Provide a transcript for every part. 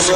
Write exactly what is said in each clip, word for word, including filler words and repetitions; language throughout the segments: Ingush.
بسم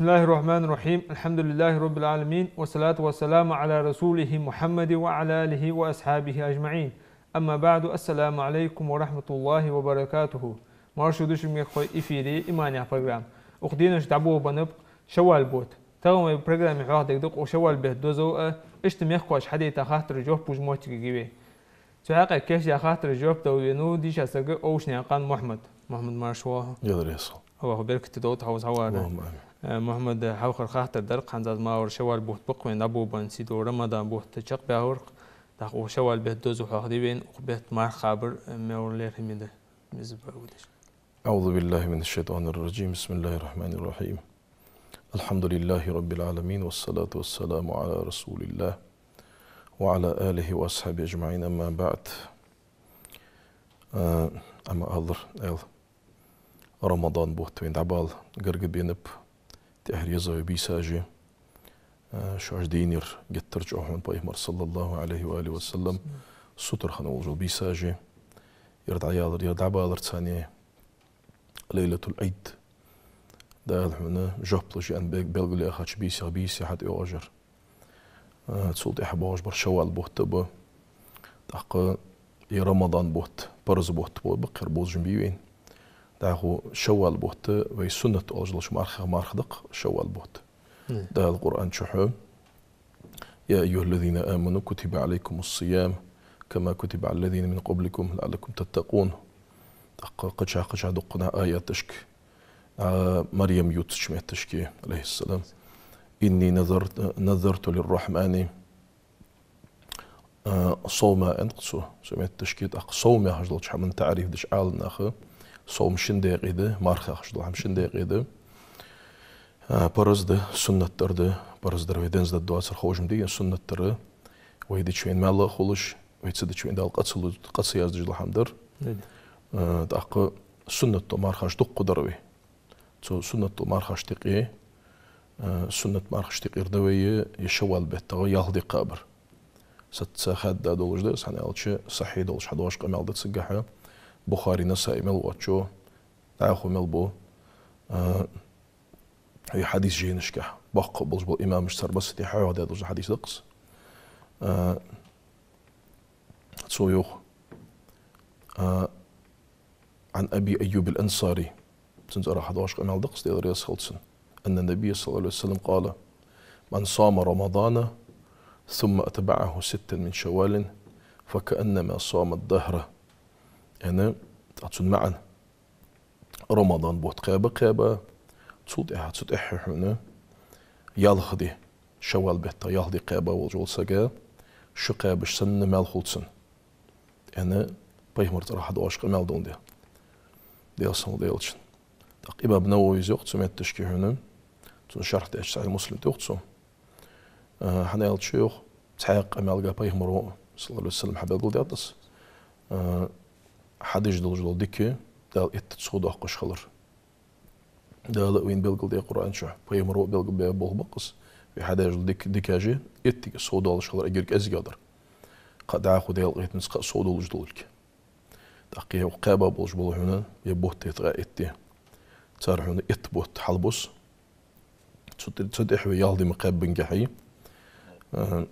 الله الرحمن الرحيم. الحمد لله رب العالمين. والصلاة والسلام على رسوله محمد وعلى آله وأصحابه أجمعين. أما بعد. السلام عليكم ورحمة الله وبركاته. Марша ду шо, мехкахой, эфире «Иман» яха программа. Укх деношка дӀаболабеннаб Шаввал бутт. Тахан вай программе хьоахадергда укх Шаввал бетта дозал а, иштта мехкахоша хьадайта хаттарашта жоп луш моттиг я вай. Цу хьакъехьа кийчдаь хаттарашта жоп дала венав дийша саг Овшанаькъан Мухьмад. Мухьмад, марша воагӀалва. Даьла раьза хилва. Аллахӏа беркате долда хьо укхаза хьаварах. Аллахӏумма амин. Э, Мухьмад, хьалхара хаттар дар-кх хӀанз аз ма аллара, Шаввал бутт ба-кх вайна дӀаболабенна, сийдолча Рамадан бутт чакхбаьлар-кх. ТӀаккха укх Шаввал бетта дозал хьоахаде вайна, укх бетта марха кхабар, э, мел лерхӀаме да. Миза ба гудиш. أعوذ بالله من الشيطان الرجيم. بسم الله الرحمن الرحيم. الحمد لله رب العالمين، والصلاة والسلام على رسول الله وعلى آله وأصحابه أجمعين. أما بعد. Э, амма аллара, аьлча, Рамадан бутт вайна дӀабала гаргабеннаб, тӀехьара еза вай бийсаш а, э, шоаш дийна яр геттара чӀоагӀа хьона Пайхамар, صلى الله عليه وآله وسلم, сутара хинна волаш вола бийсаш а, ер дӀаялар, ер дӀабаларца цхьана Лайлатуль-Ӏид, Дала хьона жоп луш аьнна бе-, белгалъяьхача бийсех бийса хьатӀайоагӀаш яр. Э, цул тӀехьа боагӀаш бар Шаввал бутт а ба. ТӀаккха из Рамадан бутт, парз бутт ба-кх ер, бовзаш бий вайна. ДӀахо Шаввал бутт, вай суннат оалаш долча мархех марха да-кх Шаввал бутт. Мгм. Дала Къуръан чу: «يا أيها الذين آمنوا كتب عليكم الصيام كما كتب على الذين من قبلكم لعلكم تتقون». ТӀаккха кхыча, кхыча дуккха аяташка, а, Марьям ювцача метташка, عليه السلام: «إني نذرت، نذرت للرحمن صوما», аьннад-кх цо, цу метташка. ТӀаккха сом яхаш долча хӀаман таӀриф деш Ӏаламнаха, сом шин даькъе да, марха яхаш дола хӀама шин даькъе да. А, парз дар, суннат дар да, парз дар вай денз дергдоацар, ховш ма дий, суннат дар вай дича вайна маьл а хулаш, вай ца дича вайна Дала къа ца лу-, къа ца яздеш дола хӀама дар. Дий. А, тӀаккха суннат дола мархаш дукха дар вай. Цу суннат дола мархашта юкъе, а, суннат мархашта юкъера да вай из Шаввал беттагӀа ялх ди кхабар. Саца хаьдда долаш да из, хӀана аьлча сахьихь долаш хьадоагӀаш къамаьл да цигахьа, Бухари, Насаи мел оалачо, дӀахо мел бу, а, из хьадис жайнашка боккха болаш бола имамаш цар массане хьоахадаь долаш дола хьадис да-кх из. А, цо йоах, а, عن أبي أيوب الأنصاري, цун цӀерагӀа хьадоагӀаш къамаьл да-кх из, Даьла раьза хилва цунна, أن النبي صلى الله عليه وسلم قال: «من صام رمضان ثم أتبعه ستا من شوال فكأنما صام الدهر». Яъни, а, цун маӀан: Рамадан бутт кхаьба, кхаьба, цул тӀехьа, цу тӀехьа хьона ялх ди, Шаввал бетта ялх ди кхаьба волаш вола саг, шу кхаьбача санна маьл хул цунна, аьнна, Пайхамара цӀерагӀа хьадоагӀаш къамаьл да из. Даьла салам хилда Даьлачунна. ТӀаккха имам Нававис йоах цу метташка хьона, цун шархь деча Сахьихь Муслима тӀа йоах цо. А, хӀана аьлча йоах, цхьаькха къамаьлга Пайхамара, صلى الله عليه وسلم, хьабелгалдаьд из. А, хьадеш долаш дола дика Дала иттаза сов доаккхаш хилар. Дала вайна белгалдаьд Къуръан чу, Пайхамара белгалбаь болх ба-кх из, вай хьадеш дола дика, дикаш а иттаза сов долаш хилар, эггара кӀезигагӀа дар. Кхы а дӀахо Даьла къахетамца кхы а сов долаш долга. ТӀаккха укх кхаьба болаш бола хьона из бутт, итт, итт ди. Цар хьона итт бутт хьалбус. Цу тӀе-, цу тӀехьа вай ялх ди ма кхаьббинге хьи, а,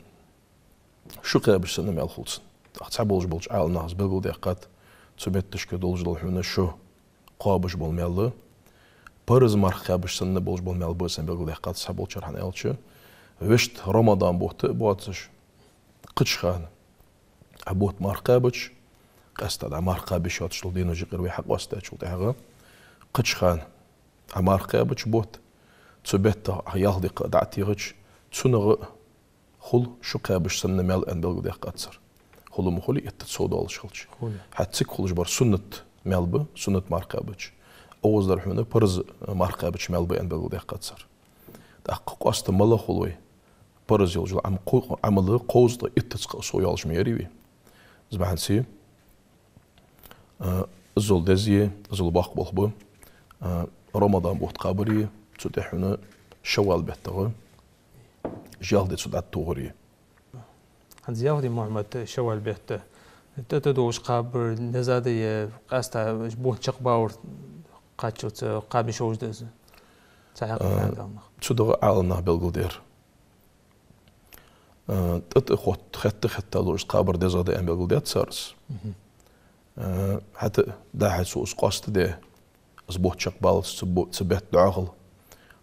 шу кхаьбача санна маьл хул цунна. ТӀаккха цхьаболаш болча Ӏаламнаха из белгалдаьккхад, цу метташка долаш дола хьона шу кхоабаш бола маьл парз марха кхаьбача санна болаш бола маьл ба, аьнна, белгалдаьккхад цхьаболчар, хӀана аьлча вешта Рамадан бутт а боацаш, кхыча хана а бутт марха кхаьбача, къаьстта дӀа марха кхаба йиш йоацаш дола денош юкъера вай хьакъоастадаьчул тӀехьагӀа, кхыча хана а марха кхаьбача бутт, цу бетта ялх ди кхы а дӀа а техача, цунах а хул шу кхаьбача санна маьл, аьнна, белгалдаьккхад цар. Хул ма хулий, иттаза сов долаш хилча. Хул. ХӀаьта цига хулаш бар суннат маьл ба, суннат марха кхаьбача. Укхаза дар хьона парз марха кхаьбача маьл ба, аьнна, белгалдаьккхад цар. ТӀаккха къоаста мала хул вай? Парз йолаш йола Ӏам-, кхо-, Ӏамал кховзткъа иттаза кхы а сов йолаш ма ярий вай. Из бахьанце, а, Иззал деза, иззал боккха болх ба, а, Рамадан бутт кхабари, цу тӀехьа хьона Шаввал беттагӀа ялх ди цу тӀа тохари. ХӀанз ялх ди, Мухьаммад, Шаввал бетта тӀа-тӀа долаш кхабар деза да е къаьстта бутт чакхбалар кхаччалца кхаба йиш йолаш да из? Цхьа хьакъ А, хьадалнах. Цу дагӀа Ӏаламнаха белгалдер. А, тӀа-тӀа хетта-хетта долаш кхабар деза да аьнна белгалдаьд цар из. Мгм. А, хӀаьта а дӀа-хьа цо из къоастаде, из бутт чакхбаллалца цу бу-, цу бетта дӀоахал.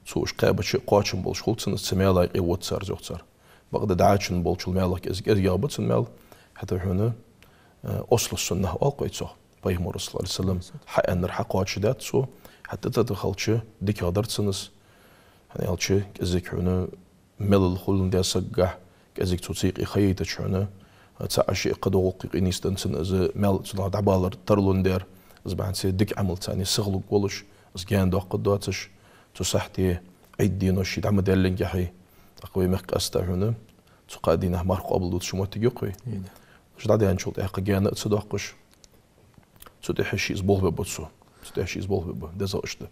Цо уж кхаьбача кхоачам болаш хул цунна, из цу маьла юкъе вода цар, йоах цар. Бакъда дӀачун болчул маьлах кӀезиг эргагӀа ба цун маьл, хӀаьта хьона, э, ослу суннах оал-кх вай цох. Пайхамара, صلى الله عليه وسلم, хьааьннар хьакхоачашдаьд цо, хӀаьта тӀа-тӀа хилча дикагӀа дар цунна из. ХӀана аьлча кӀезиг хьона мелал хуландаь сагагахьа, кӀезиг цо цу юкъе хайийтача хьона, цаӀ-шиъ кхыдола гӀулакх юкъе нийсденна цунна из маьл цунах дӀабалар тарлун дар, из бахьанце дика Ӏамал царна сихлургволаш, из гаьна доаккхаргдоацаш, цу сахьте Ӏид денош ший дӀа ма даьллинге хьи, тӀаккха вай мехка къаьстта хьона цу кхаь дийнахьа марха къоабалдоацаш моттиг я-кх вай. Ина. Уж дӀадаьнначул тӀехьагӀа гаьна а ца доаккхаш, цу тӀехьа ший из болх бергба цо. Цу тӀехьа ший из болх бергба. ДезагӀа иштта да.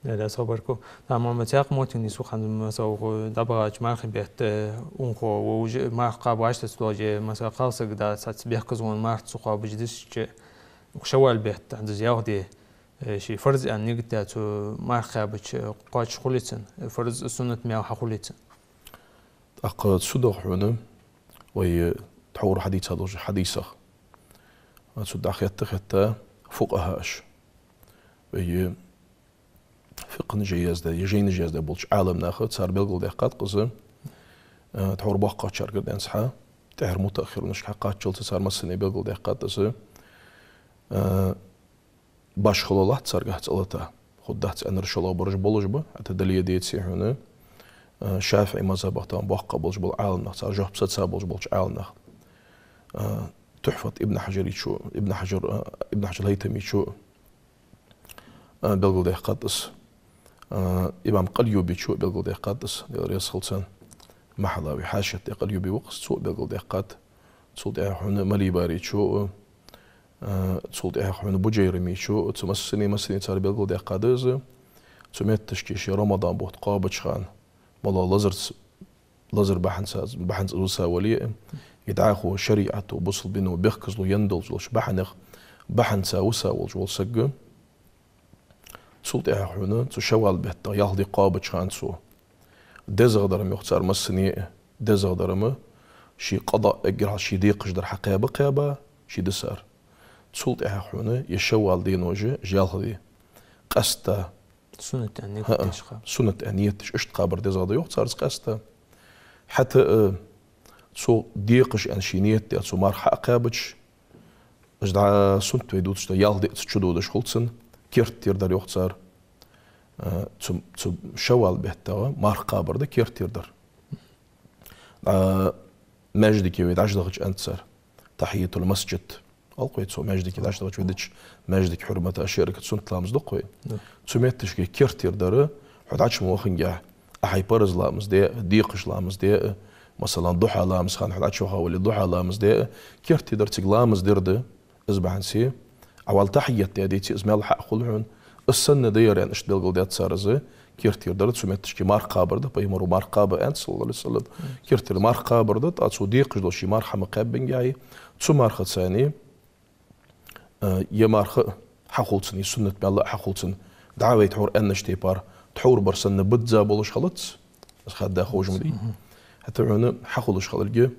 Да, да, собар ку. Да, Мухьаммад, цхьаькха моттиг нийслу хӀанз, масала, укх дӀабахача мархий бетта, э, унахо ва уже марха кхаба гӀаштац долча, э, масала, кхалсаг да, цхьацца бехказлонна марха ца кхоабаш дисча, укх Шаввал бетта, хӀанз из ялх ди, э, ший фарз аьнна нигат даь цо марха кхаьбача, э, кхоачаш хулий цунна, э, фарз, суннат маьл хьахулий цунна? ТӀаккха цу дагӀа хьона вай тхьовра хьадийца долча хьадисах, цу дагӀа хетта-хетта фукъахӀаша, вай фикъхӀа жай яздаь, е жайнаш яздаь болча Ӏаламнаха цар белгалдаьккхад-кх из, э, тхьовра боккхагӀчаргара денз хьа, тӀехьара мутааххирунашка хьакхаччалца цар массане белгалдаьккхад из, э, башхало латт царгахьа цӀалата. Хургдац аьннар шоллагӀбараш болаш ба, хӀаьта дале а деце хьона, э, ШафиӀий мазхӀабах тахан боккхагӀа болаш бола Ӏаламнах, цар жоп сеца болаш болча Ӏаламнаха. Э, Тухьфат Ибн Хьажарийчо, Ибн Хьажар, э, Ибн Хьажар ХӀайтамийчо, э, белгалдаьккхад из. Э, имам Къальюбийчо белгалдаьккхад из, Даьла раьза хилва царна. Махьаллави хьашият тӀа Къальюби ва-кх из, цо белгалдаьккхад. Цул тӀехьа хьона Малибарийчо, э, цул тӀехьа хьона Буджайрамийчо, цу массане, массане цар белгалдаьккхад из. Цу метташка ший Рамадан бутт кхоабача хана, мала лазарца, лазар бахьанца, бахьанца из виса вале а, е дӀахо шариӀато, бусалба дино бехказло енна долаш долча бахьанех, бахьанца виса волаш вола саг, цул тӀехьа хьона цу Шаввал беттагӀа ялх ди кхоабача хана цо, дезагӀа дар-м, йоах цар, массане а, дезагӀа дар-м, ший къадаъ, эггара хьалха ший декхаш дар хьакхаьба-кхаьба, ший дисар. Цул тӀехьа хьона е Шаввал денош, ялх ди, къаьстта суннат аьнна нигат деш кхаба. Суннат аьнна нигат деш, иштта кхабар дезагӀа да, йоах цар, из къаьстта. ХӀаьта а, э, цо декхаш аьнна ший нигат даь, цо марха хьа а кхаьбача, уж дӀа суннат вай дувцаш да, ялх ди а цу чу додаш хул цунна, керттера дар, йоах цар. Э, цу, цу Шаввал беттагӀа марха кхабар да керттера дар. ДӀа маьждиге вай дӀачудахача, аьннад цар, тахьийятул масджид. Оал-кх вай цох, маьждиге дӀачудахача, вай деча маьждига хьурмата ши ракаӀат суннат ламаз ду-кх вай. Да. Цу метташка керттера дар, хьо дӀачу ма вахингехьа, Ӏа хьай парз ламаз де а, декхаш ламаз де а, масала, духьа ламаза хана хьо дӀачуваха вале, духьа ламаз де а, керттера дар цига ламаз дер да. Из бахьанце, Ӏа вӀалла тахьийят даь деце, из маьл хьа а хул хьона. Из санна да ер, аьнна, иштта белгалдаьд цар из, керттера дар цу метташка марха кхабар да, пайхамаро марха кхаба аьннад, صلى الله عليه وسلم. Керттера марха кхабар да, тӀаккха цо декхаш дола ший марха хьа ма кхаьббинге, цу мархаца, э, е марха а хьахул цунна, е суннат маьл а хьахул цунна, дӀа вай тхьовра аьннача тайпара, тхьовра бар санна бизза болаш хилац, из хадда ховш ма дий. Мгм. ХӀаьта хьона хьахулаш хилалга,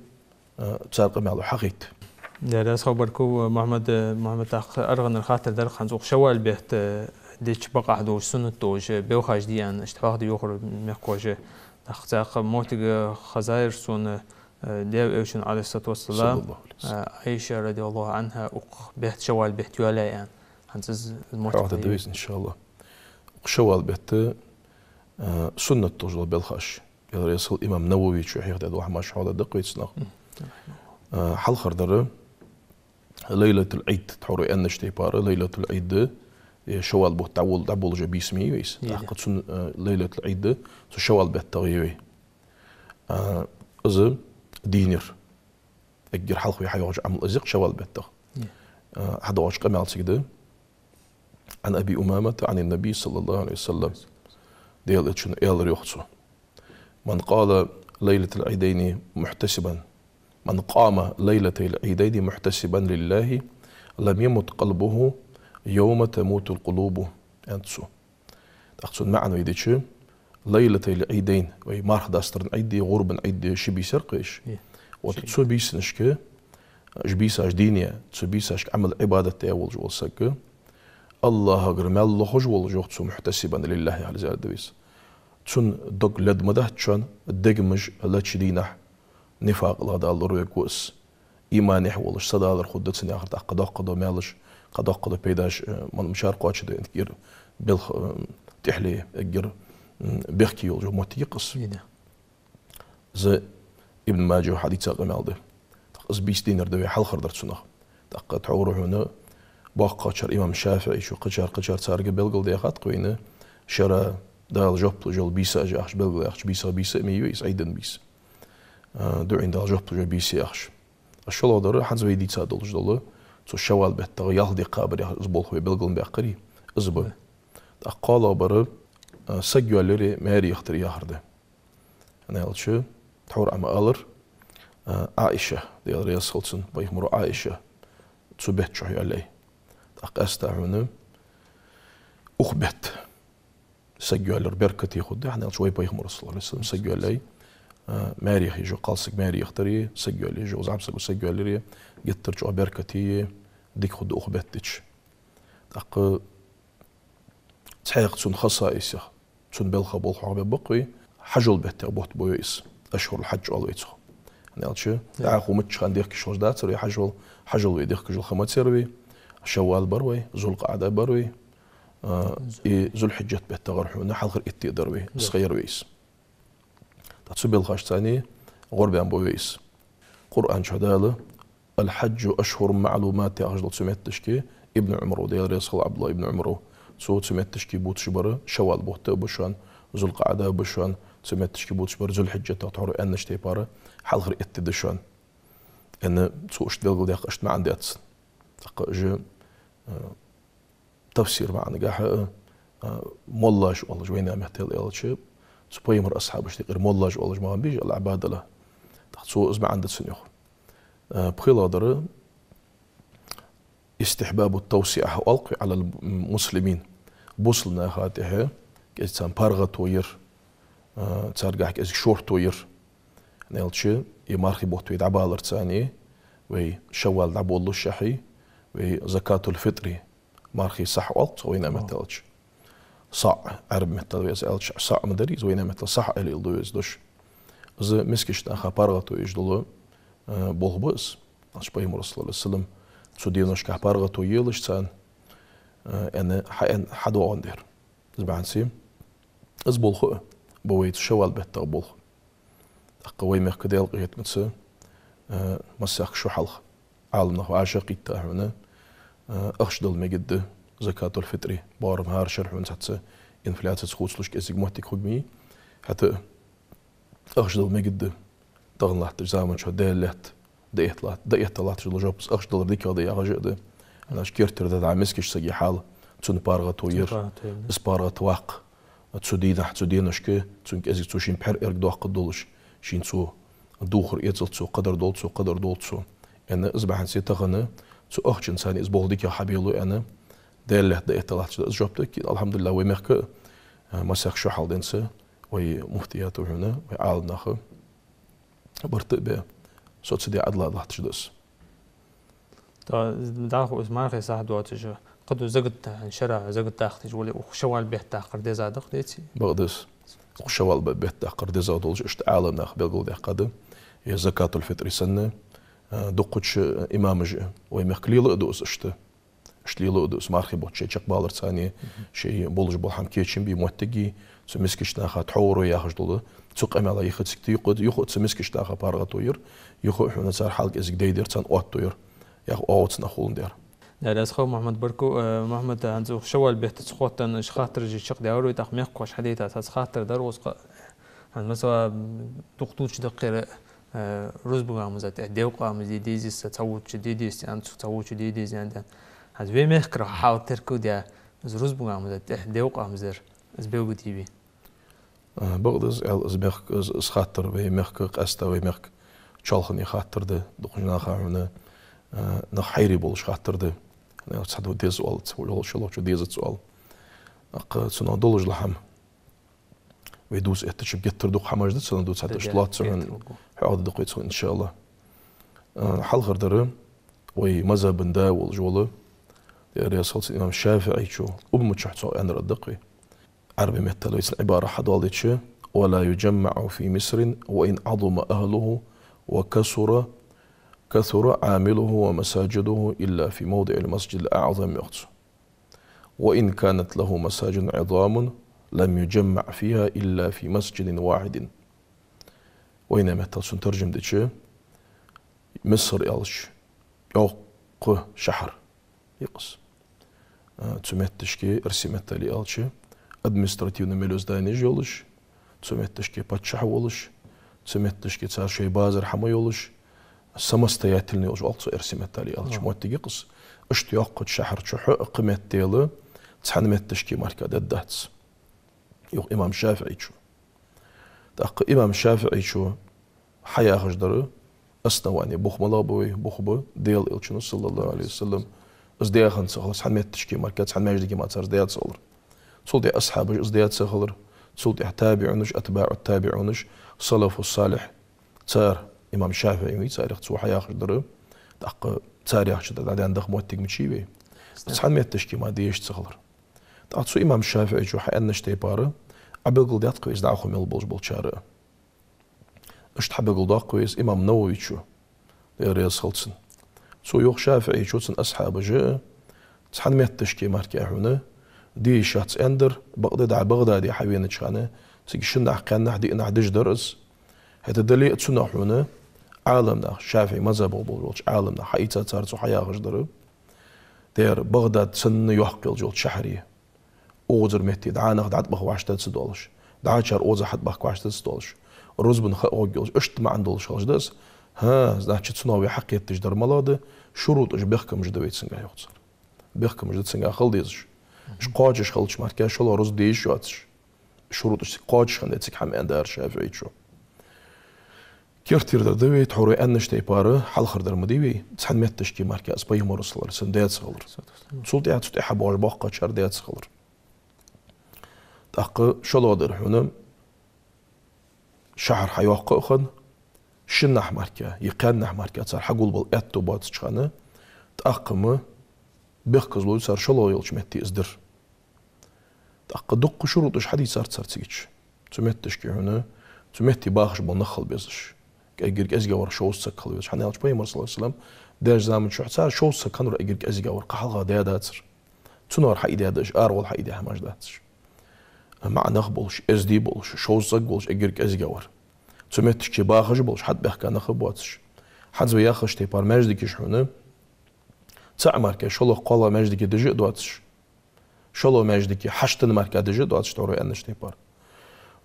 э, цар къамаьло хьахайт. Да, да, собар ку, Мухьаммад, э, Мухьаммад, тӀаккха аргӀанара хаттар дар-кх хӀанз: укх Шаввал бетта, э, деча бакъахьа долаш, суннат долаш, э, белхаш дий аьнна, иштта хьоахаде йоахар мехкахоша. ТӀаккха цхьаькха моттиг, э, хезар сона, э, Даьла Элчано, عليه الصلاة والسلام, صلى الله عليه وسلم, э, Ӏайша, رضي الله عنها, укх бетта, Шаввал бетта йоалаяьй аьнна. ХӀанз из, из моттиг хьоахаде деза, иншааллахӀ. Укх Шаввал бетта, э, суннат долаш дола белхаш. Даьла раьза хилва имам Нававийчо хьехадаь дола хӀамаш хьоахаде деза-кх вай цунах. Мгм. Э, хьалхардар, Лайлатул Ӏид, тхьовра аьннача тайпара, Лайлатул Ӏид, э, Шаввал бутт дӀабол-, дӀаболалуш бийса ма йий вайца. Йий, да. ТӀаккха цун, э, Лайлатул Ӏид цу Шаввал беттагӀа я вай. Э, из дийнер. Эггара хьалха вай хьайоагӀача Ӏамал из я-кх Шаввал беттагӀа. Йий. Э, хьадоагӀача къамаьл цига да. عن أبي أمامة عن النبي صلى الله عليه وسلم. Даьла Элчано аьлар йоах цо: من قال ليلة العيدين محتسبا، من قام ليلتي العيدين محتسبا لله لم يمت قلبه يوم تموت القلوب, аьннад цо. ТӀаккха цун маӀан вай дича, Лайлатайл Ӏийдайн, вай марха дастара Ӏийди, гӀурбан Ӏийди ши бийса яр-кх уж. Е, вот ши. Цу бийсашка, уж бийсаш дийна, цу бийсашка Ӏамал-Ӏибадат даь волаш вола саг, АллахӀагара маьл лохаш волаш, йоах цо, محتسبا لله, яхилга да из. Цун дог лед ма дац шоана, дегаш лача дийнахьа нифакъ ла даллур вег ва из. Иманехь волаш, са далар хургда цун яхар, тӀаккха доккха да маьлаш, кхы доккха да пайдаш, э, ман мишар кхоача да, эггара белха, э, тӀехьле, эггара, м, бехке йолаш моттиг я-кх из. Из Ибн Маджа хьадийца къамаьл да. ТӀаккха из бийса дийнар да вай хьалхардар цунах. ТӀаккха тхьовра хьона боккхагӀчар имам ШафиӀийс, кхычар, кхычар царга белгалдаьхад-кх вайна, шера Дала жоп луш йола бийса яхаш белгалъяьхача бийсах бийса а ма йий из, Ӏийда бийса. А, дуӀийна Дала жоп луш йола бийса яхаш. ШоллагӀдар, хӀанз вай дийца долаш дола, цу Шаввал беттагӀа ялх ди кхабар яхар, из болх вай белгалбаьккхарий, из ба. ТӀаккха кхоалагӀбар, а, саг йоалаяри маьре яхийтари яхар да. ХӀана аьлча, тхьовра Ӏа ма аллара, а, Ӏаиша, Даьла раьза хилва цунна, пайхамара Ӏаиша, цу бетта чу йоалаяьй. ТӀаккха къаьстта хьона укх бетта саг йоалаяр беркате хургда, хӀана аьлча вай пайхамара, صلى الله عليه وسلم, саг йоалаяьй, а, маьре яха езаш кхалсаг маьре яхийтари, саг йоалаяь езаш зӀамсаг саг йоалаяри, геттара чӀоагӀа беркате, дика хургда укх бетта дича. ТӀаккха цхьаькха цун хасаисех, цун белха болх хьоахабергба-кх вай, хьажол беттагӀа бутт ба вай из, ашхӀурул хьадж оал вай цох. ХӀана аьлча, дӀахо мичча хана дехкаш хилаш дацар вай хьажол, хьажол вай дехкаш дола ха ма ца яр вай, Шаввал бар вай, ЗулкъаӀда бар вай, а, и Зулхьиджат беттагӀара хьона хьалхара итт ди дар вай, из ха яр вай из. ТӀаккха цу белхашца гӀорбаьнна ба вай из. Къуръан чу Дала: «الحج أشهر معلومات», яхаш дола цу метташка Ибн Ӏумара, Даьла раьза хилва ӀабдуллахӀ ибн Ӏумара, цо цу метташка бувцаш бар, Шаввал бутт а ба шоана, ЗулкъаӀда а ба шоана, цу метташка бувцаш бар, Зулхьиджатах тхьовра аьннача тайпара хьалхара итт ди да шоана. Аьнна, цо иштта белгалдаьккха, иштта маӀан даьд цун. ТӀаккха уж, а, тафсир маӀанагахьа, а, моллаш оалаш, вайнаьха меттала аьлча, цу пайхамара асхьабашта юкъера моллаш оалаш ма бий уж, العبادلة. ТӀаккха цо из маӀан да цун, йоах. А, пхелагӀдар, استحباب التوسعة оал-кх вай, على المسلمين. Бусалба наха тӀехьа кӀезига царна паргӀато яр, а, царгахьа кӀезига шортто яр. ХӀана аьлча, из мархий бутт вай дӀабаларца, вай Шаввал дӀаболалушшехь, вай закатуль-фитӀри, мархий сахь оал-кх цох вайнаьха меттала аьлча. СаӀ, Ӏарбий меттала вай из аьлча, саӀ ма дарий из, вайнаьха меттала сахь аьле дола да вай из дош. Из мискача наха паргӀато еш дола, э, болх ба из. Аьлча пайхамара, صلى الله عليه وسلم, цу деношка паргӀато елаш царна, э, аьнна, хьа-, аьнна, хьадоагӀандаь дар. Из бахьанца из болх а ба вай цу Шаввал беттагӀа болх. ТӀаккха вай мехка, Даьла къахетамца, э, массехк шу хьалха Ӏаламнах вӀашагӀкхийтта хьона, э, ахча дала мегаргда закатуль-фитӀри, боарам хӀара шера хьона цхьацца инфляцица хувцалуш кӀезига моттиг хургья, хӀаьта а ахча дала мегаргда. Тахан латтача заман чу Даьла лаьтта дӀаэтта-, дӀаэтта латташ дола жоп, из ахча далар дикагӀа да яхаш а да. ХӀана аьлча керттера да дӀа мискача сага хьал, цунна паргӀато яр, цунна паргӀато яр, из паргӀат ваккха. Цу дийнахьа, цу деношка цунна кӀезига цо шийна пхьор эргадоаккхаргдолаш, шийна цо дувхар эцалда цо, кхыдар долда цо, кхыдар долда цо. Аьнна, из бахьанца тахан цу ахчанца из болх дикагӀа хьабело аьнна, Даьла лаьтта дӀаэтта латташ да из жоп да. Алхьамдулиллахь, вай мехка а, э, массехк шу хьалха денз вай муфтиято хьона, вай Ӏаламнаха барт а бе, со ца де Ӏадал латташ да из. ТӀаккха дӀахо из мархий сахь доацаш, кхыдола закат, шера закат дахийташ вале, укх Шаввал бетта даккхар деза да-кх, деций? Бакъда из. Укх Шаввал бе-, бетта даккхар деза долаш, иштта Ӏаламнаха белгалдаьккхад. Из закатуль-фитӀри санна, э, дукхача имамаша, вай мехка лела а ду из иштта. Иштта лела а ду из, мархий бутт шоай чакхбаларца, шоай болаш бола хӀама кечам бе моттиг я, цу мискача наха тхьовра яхаш дола, цу къамаьла юха цига юха, юха а цу мискача наха паргӀато яр, юха а хьона цар хьал кӀезига дайдар, царна отто яр, яха оагӀув цунах хуландаь дар. Даьла раьза хилва, Мухьаммад, баркал, э, Мухьаммад, хӀанз укх Шаввал бетта цу хоттан уж хаттараш чакхдаьлар вай, тӀаккха мехкахоша хьадайтад цхьацца хаттар дар укхаза. ХӀанз, масала, дукха дувцаш да-кх ер, э, рузба ламаза тӀа, дев къамаьл де деза, цхьаволчо де деза аьнна, цхьаволчо де деза аьнна. ХӀанз вай мехкара хьал теркалде, Из рузба ма дар, тӀехьа девкъа ма дар, из белгалдийбе. А, бакъда из аьл, из мехка, из, из хаттар вай мехка, къаьстта вай мехка чоалхане хаттар да, дукхача наха хьона, а, нах хьайра болаш хаттар да. Цхьа ду деза оал, цхьа шоллагӀчо дезац оал. ТӀаккха цунах долаш дола хӀама вай дувца эттача геттара дукха хӀамаш да, цунах дувца хьатӀаш лоацца хьона, хьоахаде деза вай цох, иншааллахӀ. А, хьалхардар, вай мазхӀаба да волаш вола, Даьла раьза хилва цунна, имам ШафиӀийчо, Умдатчухь цо аьннар да-кх вай. Ӏарбий меттала вайцига Ӏибара хьадоаладича: «ولا يجمع في مصر وإن عظم أهله وكثر، كثر عامله ومساجده إلا في موضع المسجد الأعظم», йоах цо. «وإن كانت له مساجد عظام لم يجمع فيها إلا في مسجد واحد». Вайна меттала цун таржам дича, Мисар аьлча йоккха шахьар я-кх из. А, цу метташка, эрсий меттала аьлча, административни мел йола зданеш йолаш, цу метташка паччахь волаш, цу метташка цар шоай базар хӀама йолаш, самостоятельни йолаш, оал цох эрсий меттала аьлча, моттиг я-кх из. Иштта йоккхача шахьара чухь а кхы меттел цхьан метташка мара дергдац, йоах имам ШафиӀийчо. ТӀаккха имам ШафиӀийчо хьаяхаш дар, основани бух малагӀа ба вай? Бух ба Даьла Элчано, صلى الله عليه وسلم, из даь хинна ца хилар, цхьан метташка мара, цхьан маьждиге мара цар из даь ца хилар. Цул тӀехьа асхьабаша из даь ца хилар, цул тӀехьа табиӀунаш, атбаӀу табиӀунаш, салафу салихь, цар, имам ШафиӀий вий, царех цо хьаяхаш дар, тӀаккха цар яхача тӀа дӀадаьнна даха моттиг мичай вай? Цхьан метташка мара деш ца хилар. ТӀаккха цу имам ШафиӀийчо хьааьннача тайпара Ӏобелгалдаьд-кх вай из дӀахо мел болаш болчар а. Иштта хьабелгалдоаккх вай из имам Нававийчо, Даьла раьза хилва цунна. Цо йоах, ШафиӀийчо, цун асхьабаша а цхьан метташка мара хьона де йиш яц аьннадар, бакъда дӀа БагӀдаде хьавенача хана цига шиннахьа, кхаьннахьа, диъннахьа деш дар из. ХӀаьта дале а цунах хьона Ӏаламнах, ШафиӀий мазхӀабах болаш болча Ӏаламнах хьаийца, цар цо хьаяхаш дар. Дера, БагӀдад санна йоккха йолча шахьаре, укхазара метте дӀа нах дӀатӀабаха вӀаштӀа ца доалаш, дӀа чар укхаза хьатӀабахка вӀаштӀа ца доалаш, рузбан ха а гӀоргйолаш, иштта маӀан долаш хилча да из. ХӀа, значит, цунах вай хьакхетадеш дар малагӀа да? ШурутӀаш, бехкамаш да вай цунгахь, йоах цар. Бехкамаш да цунгахь хила дезаш. Уж кхоачаш хилча мара шоллагӀа рузба де йиш йоацаш. ШурутӀаш цига кхоачаш хинна да цига хӀама, аьннадар ШафиӀийчо. Керттера дар да вай, тхьовра аьннача тайпара, хьалхардар ма дий вай, цхьан метташка мара из Пайхамара, صلى الله عليه وسلم, даь ца хилар. Цул тӀехьа цу тӀехьа боагӀаш боккхагӀчар даь ца хилар. ТӀаккха шоллагӀдар хьона, шахьар хьайоаккх а хинна, шиннахьа мара е кхаьннахьа мара цар хьагулбала аьттув боацача хана, тӀаккха-м бехказло я цар шоллагӀа йолча метте из дар. ТӀаккха дуккха шурутӀаш хьадийцар цар цигача. Цу метташка хьона, цу метте бахаш бола нах хила безаш, эггара кӀезигагӀвар шовзткъа саг хила везаш. ХӀана аьлча Пайхамара, صلى الله عليه وسلم, даьча заман чухь цар шовзткъа саг хиннавар эггара кӀезигагӀвар, кхы хьалха даь дацар. Цунах хьаийдаь да уж, аравала хьаийдаь хӀамаш дац уж. МаӀа нах болаш, эздий болаш, шовзткъа саг болаш, эггара кӀезигагӀвар. Цу метташка бахаш болаш, хьатӀабаьхка нах а боацаш. ХӀанз вай яхача тайпара маьждигаш хьона, цаӀ мара шоллагӀа, кхоалагӀа маьждиге деш а доацаш, шоллагӀа маьждиге хьаштан мара деш а доацаш, тхьовра аьннача тайпара.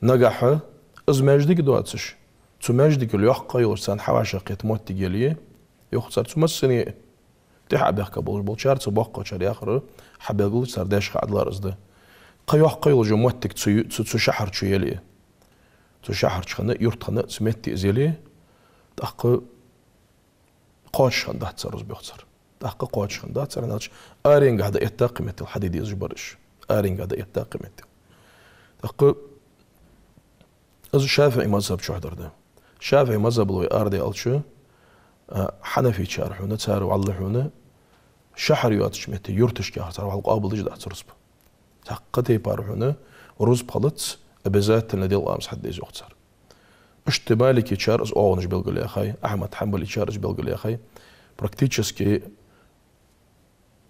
Нагахьа из маьждиг доацаш, цу маьждигал йоккхагӀа йолаш царна хьавӀашагӀкхета моттиг яле, йоах цар, цу массане а тӀехьа Ӏобаьхка болаш болчар, цу боккхагӀчар яхар хьабелгалдича, цар даьча хана Ӏадалар из да. Кхы йоккхагӀа йола моттиг цу ю-, цу, цу шахьар чу яле, цу шахьарча хана а, юрта хана а цу метте из яле, тӀаккха кхоачаш хинна дац цар рузба, йоах цар. ТӀаккха кхоачаш хинна дац цар, хӀана аьлча аренгахьа дӀаэтта кхы меттел хьаде дезаш бар уж. Аренгахьа дӀаэтта кхы меттел. ТӀаккха из ШафиӀий мазхӀаб чухь дар да. ШафиӀий мазхӀабал вай арадаьлча, а, хьанафийчар хьона, цар вӀалла хьона, шахьар йоацача метте юрташка яхар цар вӀалла къоабалдеш дац рузба. Цхьаккха тайпара хьона рузба хилац, обязательно делкъа ламаз хьаде деза, йоах цар. Иштта маликийчар из оагӀонаш белгалъяьхай, Ахьмад Хьанбалийчар из белгалъяьхай. Практически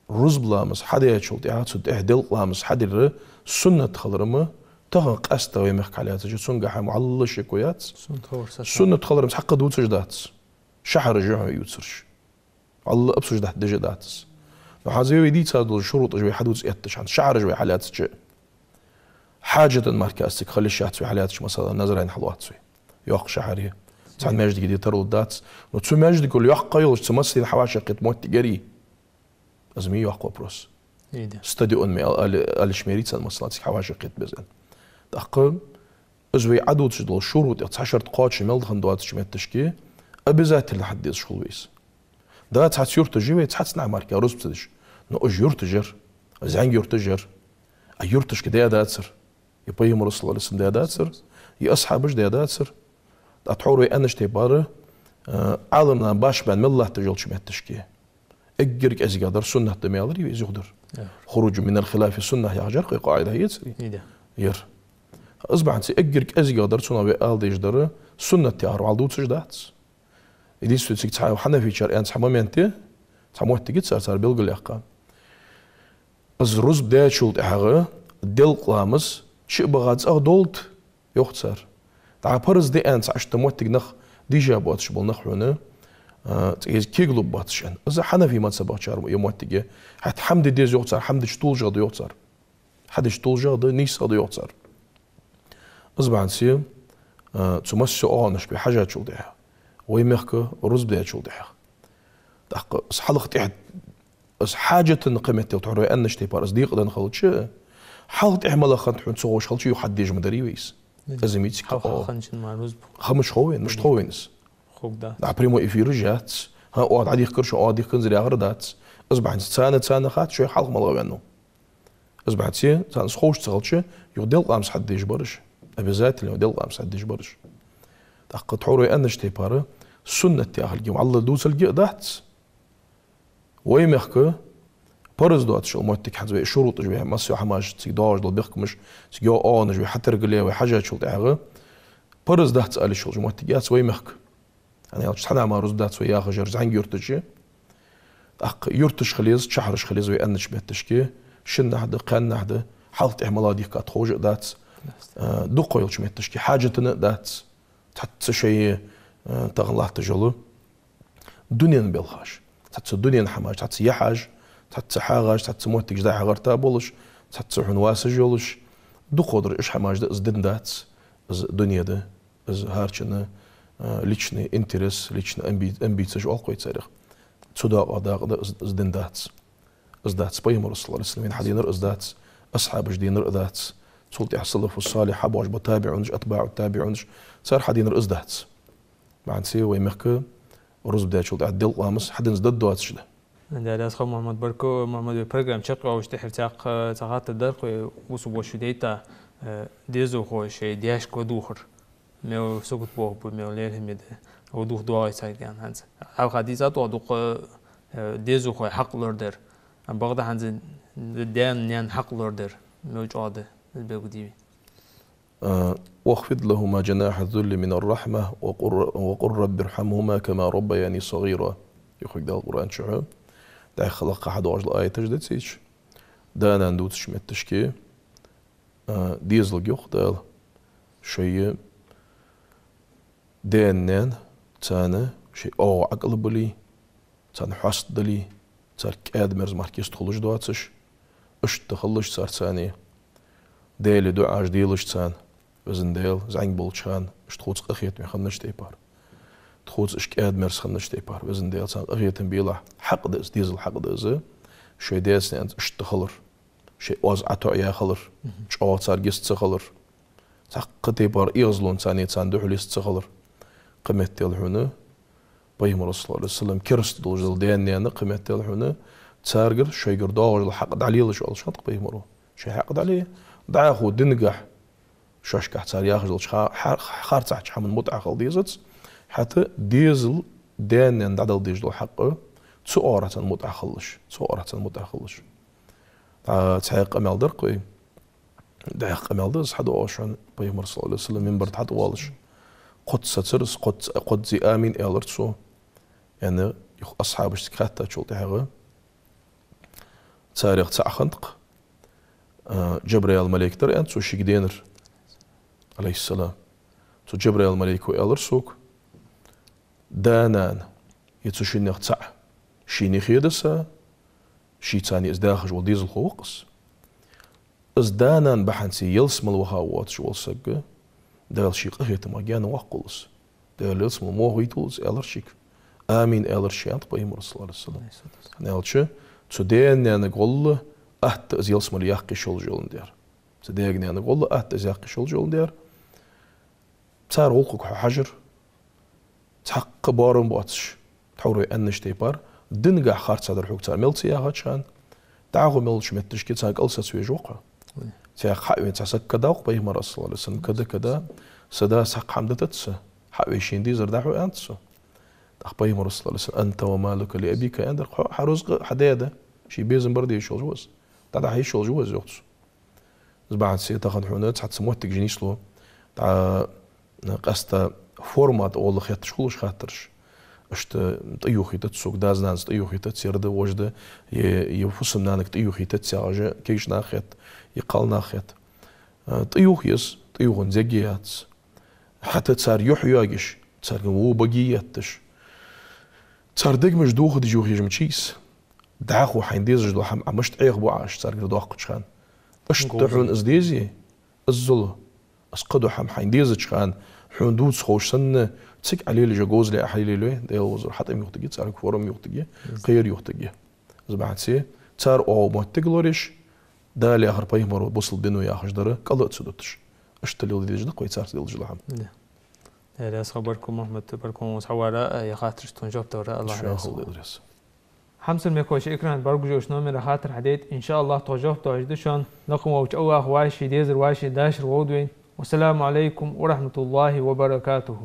рузба ламаз хьадаьчул тӀехьа, цул тӀехьа делкъа ламаз хьадер суннат хилар-м тахан къаьстта вай мехка хьалаьцача, цунгахьа-м вӀалла шеко яц. Суннат хилар са ша. Суннат хилар-м цхьаккха дувцаш дац. Шахьараш я хьона ювцараш. ВӀалла обсуждать деш а дац из. Но хӀанз вай дийца дола шурутӀаш вай хьадувца эттача, хӀанз шахьараш вай хьалаьцача, хьаджата мара из цига хила йиш яц вай хьалаьцача, масала, Назрань хьалоац вай. Йоккха шахьар я. Цхьан маьждиге де тарлургдац. Но цу маьждигал йоккхагӀа йолаш цу массане хьавӀашагӀкхета моттиг яре, из ма йий йоккха вопрос. Иде. Стадион мел али-, алиш мерицан, масала, цига хьавӀашагӀкхета беза аьнна. ТӀаккха из вай Ӏадувцаш дола шурутӀех цхьа шарт кхоачаш мел хинна доацача метташка обязательно хьадезаш хул вай из. Да, цхьацца юрташ я вай, цхьацца нах мара-кх рузба ца деш. Но уж юрташ яр, зӀамига юрташ яр. А юрташка даь дацар. Е Пайхамара, саллаллахӀу ӀалайхӀи ва саллам, даь дацар, е асхьабаша даь дацар. ТӀаккха тхьовра вай аьннача тайпара, а, Ӏаламнаха башха баьнна мел латташ йолча метташка эггара кӀезигагӀа дар суннат да ма аьларий вай из юхадар. Э. «Хуружу миналь хилафи сунна» яхаш яр-кх вай къаӀида, хетарий? Иде. Яр. Из бахьанца эггара кӀезигагӀа дар цунах вай ала дезаш дар суннат яхар вӀалла дувцаш дац. Единственное, цига цхьа хьанафийчар аьнна цхьа момент я, цхьа моттиг я цар, цар белгалъяьккха. Из рузба даьчул тӀехьагӀа делкъа ламаз шиъ багӀа цӀагӀа долда, йоах цар. ДӀа парз да аьнна цхьа иштта моттиг нах, дийша боацаш бола нах хьона, а, цӀе из кегалургбоацаш аьнна. Из хьанафий мазхӀабахчар я моттиг я. ХӀаьта хӀама де деза, йоах цар, хӀама дича толашагӀа да, йоах цар. ХӀама дича толашагӀа да, нийсагӀа да, йоах цар. Из бахьанца, а, цу массайолча оагӀонашка вай хьежачул тӀехьагӀа, вай мехка рузба даьчул тӀехьагӀа, тӀаккха из хьалха-тӀехьа, из хьаджата кхы меттел тхьовра вай аьннача тайпара из декъаденна хилча, хьалха-тӀехьа малагӀа хиннад хьона ца ховш хилча, юха хьадеш ма дарий вай из. Из мицик хьалха хинначун мара рузба. Хамаш хов вайна, мишта хов вайна из? Хургдац. ДӀа прямой эфираш яц. ХӀа, оаха дӀадийхкар шо, оаха дийхканзар яхар дац. Из бахьанца царна, царна хац, шоай хьалха малагӀа ваьннав. Из бахьанца царна из ховш ца хилча, юха делкъа ламаз хьадеш бар уж. Обязательно делкъа ламаз хьадеш бар уж. ТӀаккха тхьовра вай аьннача тайпара суннат яхилга вӀалла дувцалга а дац. Вай мехка парз доацаш йола моттиг, хӀанз вай шурутӀаш, вай массайола хӀамаш, цига доагӀаш дола бехкамаш, цига йола оагӀонаш вай хьатеркал е, вай хьежачул тӀехьагӀа, парз дац ала йиш йолаш моттиг яц вай мехка. ХӀана аьлча цхьаннахьа мара рузба дац вай яхаш яр зӀамига юрташ я. ТӀаккха юрташ хила еза, шахьараш хила еза вай аьннача метташка, шиннахьа да, кхаьннахьа да, хьалха-тӀехьа малагӀа дийхкад ховш а дац. Дац. А, дукхагӀа йолча метташка хьаджата а дац. Цхьацца шоай, а, тахан латташ йола дунен белхаш, цхьацца дунен хӀамаш, цхьацца яхьаш, цхьацца хьагӀаш, цхьацца моттигаш дӀа-хьа гӀерта болаш, цхьацца хьона васаш йолаш, дукхагӀдар уж хӀамаш да, из дин дац, из дуне да, из хӀарчун, а, личный интерес, личный амби-, амбицеш оал-кх вай царех. Цу дакъа, дакъа да, из, из дин дац. Из дац Пайхамара, саллаллахӀу ӀалайхӀи ва саллам, вайна хьаденар, из дац асхьабаша денар а дац. Цул тӀехьа салафу салихь хьабоагӀаш бола табиӀунаш, атбаӀу табиӀунаш, цар хьаденар из дац. ХӀанз вай мехка рузба даьчул тӀехьагӀа делкъа ламаз хьаденза даргдоацаш да. Даьла раьза хилва, Мухьаммад, баркал. Мухьаммад, вай программа чакхйоалаш тӀехьара цхьаккха, цхьа хаттар дар-кх вай, бусалба воша дайта, э, дезалхой шоай даьшка ладувгӀар. Мел сагот боахаргба, мел лерхӀаме да, ладувгӀа доагӀий царга аьнна хӀанз. Хьалха дийцад оаха дукха, э, дезалхой хьакъ лорадар. Ам бакъда хӀанз даь-наьна хьакъ лорадар мел чӀоагӀа да, из белгалдий вай. А, «واخفض لهما جناح الذل من الرحمة وقل، وقل رب ارحمهما كما ربياني صغيرا». Юха Дала Къуръан чу дӀаьха лакха хьадоагӀаш дола аяташ да цу чу. Да-нана дувцача метташка, а, дезалга йоах Дала, шоай даь-наьна, царна шоай оагӀув Ӏокъалбале, царна хьоастадале, царга кӀаьда-мерза мара киста хулаш доацаш, иштта хилалаш цар царна, Даьлага дуӀаш делаш царна, Везан Даьла, зӀамига болча хана иштта тхоца къахетаме хиннача тайпара, тхоца уж кӀаьда-мерза хиннача тайпара, Везан Даьла, царна къахетам белахь. Хьакъ да из, дезала хьакъ да из, шоай даьца-наьнаца иштта хилар. Шоай оаз ӀотоӀаяь хилар, чӀоагӀа царга йист ца хилар, цхьаккха тайпара эгӀазлонца царна, царна духьал йист ца хилар. Кхы меттел хьона Пайхамара, саллаллахӀу ӀалайхӀи ва саллам, кераста долаш дола даь-наьна, кхы меттел хьона царгара шоайгара доагӀаш дола хьакъ дӀалелаш оалаш хиннад-кх Пайхамаро. Шоай хьакъ дӀале, дӀахо динагахьа шоашкахьа цар яхаш долча ха-, ха-, харцахьарча хӀаман мутӀахьа хила дезац, хӀаьта дезал даь-наьна дӀадала дезаш дола хьакъ, цу оагӀорахьа царна мутӀахьа хилалаш, цу оагӀорахьа царна мутӀахьа хилалаш. ДӀа цхьаькха къамаьл дар-кх вай. ДӀаьха къамаьл да из, хьадоагӀаш хьона, Пайхамар, саллаллахӀу ӀалайхӀи ва саллам, минбар тӀа хьатӀавоалаш. Кхозза сацар из, кхозза, кхозза «Амин» аьлар цо, аьнна, юха асхьабашца кхаьчачул тӀехьагӀа, царех цаӀ хиннад-кх, а, Джабраил малейк дар, аьннад цо шийга денар, ӀалайхӀи ссалам. Цу Джабраил малейко аьлар сога: «Да-нана, е цу шиннех цаӀ шийна хеда са, ший царна из дахаш вола дезалхо ва-кх из. Из да-нана бахьанца ялсмала ваха воацаш вола саг, Дала ший къахетамах гаьна воаккхалва из. Дала ялсмала ма вахийталва из», — аьлар шийга. «Амин», — аьлар ше, аьннад Пайхамара, саллаллахӀу ӀалайхӀи ва саллам. ХӀана аьлча, цу даь-наьнага гӀолла атта из ялсмале яккха йиш йолаш йоландаь. Цу даьга-наьнага гӀолла атта из яккха йиш йолаш йоландаь. Цар гӀулакхага хьо хьажар, цхьаккха боарам боацаш, тхьовра вай аьннача тайпара, динагахьа харцдар хьога цар мел ца яхача хана, дӀахо мел долча метташка царна кӀалсаца везаш ва-кх хьо. Цхьа хьа а вена цхьа саг кадаьд-кх пайхамара, саллаллахӀу ӀалайхӀи ва саллам, када-када, са да, цхьаккха хӀама дитац са, хьа а вена шийна дезар дӀахьо, аьннад цо. ТӀаккха пайхамара, саллаллахӀу ӀалайхӀи ва саллам, «أنت ومالك لأبيك», аьннадар, хьо, хьа рузкъа хьа даь да, ший безам бар дезаш волаш ва из, дӀадахьа йиш йолаш ва из, йоах цо. Из бахьанца тахан хьона цхьацца моттигаш нийслу, дӀа, къаьстта форма тӀагӀолла хетташ хулаш хаттараш. Иштта тӀаювхийтац сога, дас-нанас тӀаювхийтац, ер да, вож да, е, е фусам-нанага тӀаювхийтац яхаш кегий нах хет, е кхалнах хет. А, тӀаювха еза, тӀаювханна зеге яц. ХӀаьта цар юхь йоагаш, царга во баге етташ, цар дегамаш дохадеш ювха еза ма ца ховш. ДӀахо хьайна дезаш дола хӀама, Ӏа мишта Ӏеха бу Ӏа уж царгара доаккхача хана. Иштта хьона из дезе, иззал, из кхыдола хӀама хьайна дезача хана, хьона дувца ховш санна, цига Ӏа лелаеш йола говзал Ӏа хьалелайой, Даьла везар, хьа тӀем юхатаргья, царга форма юхатаргья, кхыяр юхатаргья. Из бахьанца цар оагӀув моттиг лораеш, Дала яхар, пайхамара, бусалба дино яхаш дар кӀал а ца дуташ. Иштта леладе дезаш да-кх вай царца лелаеш дола хӀама. Да. Э, раьза хилва, баркал, Мухьаммад, баркал хьона хьавара, э, ер хаттарашта жоп далара, АллахӀ раьза хилва. Хьамсара мехкахой, шоай экрана тӀа бӀаргагуш йолча номера хаттар хьадайта, иншааллахӀ, тхо жоп доалаш да шоана. Лакха волча АллахӀа вӀаший дезар, вӀаший дашар лолда вайна. والسلام عليكم ورحمة الله وبركاته.